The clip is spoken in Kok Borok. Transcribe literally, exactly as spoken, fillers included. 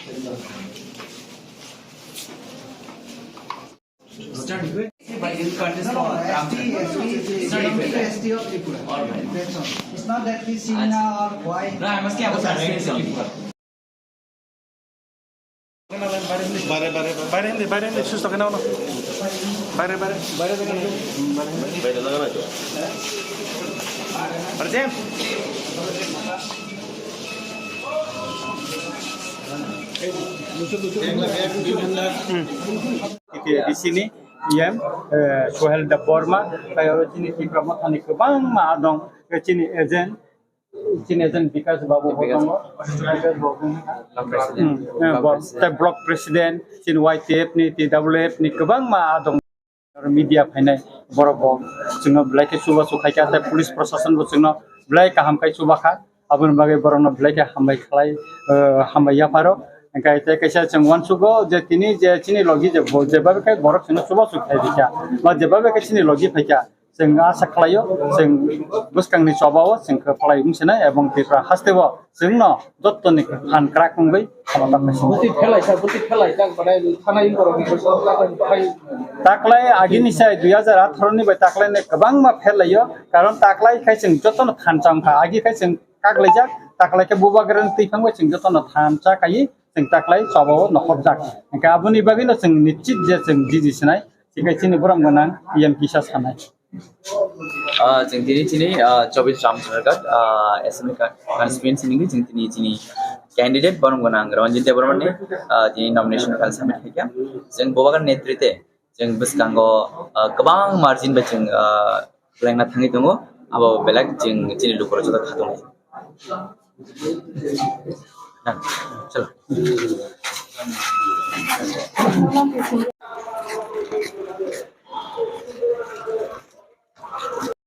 Western request by the contest for Ram Charan. S T, S T, S T of Tripura. All right. That's all. It's not that he's Sinha or why. No, I must have a Tripura. Bare, bare, bare. Bare hindi, bare hindi, susto ka na, no? Bare, bare. Bare, bare. Bare, bare. Bare, James. Ike di sini, E M, eh, Sohel Debbarma, kaya oro chini Tipra Mothani kwbangma adong, eh, chini agent, chini agent Bikas Babu Bikas. Hodongo, Bikas Babu. Block president. Hmm, eh, Block bo-, president. Tei block president, chini Y T F ni, T W F ni kwbangma adong. Media phainai borok bo chwngno belai khe chubachu khaikha, tei police proshashan bo chwngno belai kaham khai chubakha, aboni bagwi borokno belai khe hambai khlai, eh, hambai yapharo. Hwnkhe tei kaisa chwng uansugo je tini je chini logi je bo-, jebabe khe borok chwngno chubachu khai rikha, ba jebabe khe chini logi phaikha, chwng asa khlaio, chwng bwskangni chobao chwng khe phalai wngsinai, ebong Tripura hasteo chwngno jottoni phan kwrak wngwi hamjakma simi. Buti phelai sa, buti phelai sa, bwdai thanai borok ni bwskango kaisa phai. Taklai agini sai dui hajar atharo ni bai taklai ne kwbangma phelaio, karon taklai khai chwng jotono thansa wngkha, agi khai chwng kaklaijak, taklai khe bubagrani twi phangbai chwng jotono thansa kaiwi chwng taklai chobao nokhorjak. Hwnkhe aboni bagwino chwng nischit je chwng jiji sinai, thikhai chini borom gwnang E M kisa sanai. Ah, chwng tini chini, ah, chobis Ramchandra Ghat, ah, Assembly con-, constituency ningwi chwng tini chini candidate borom gwnang Ranjit Debbarma ni, ah, tini nomination file submit khaikha. Chwng bubagrani netrite chwng bwskango, ah, kwbang margin bai chwng, ah, lengna thangwi tongo. Abo belai chwng chini lukurok joto khatunglaio. Na, chalo.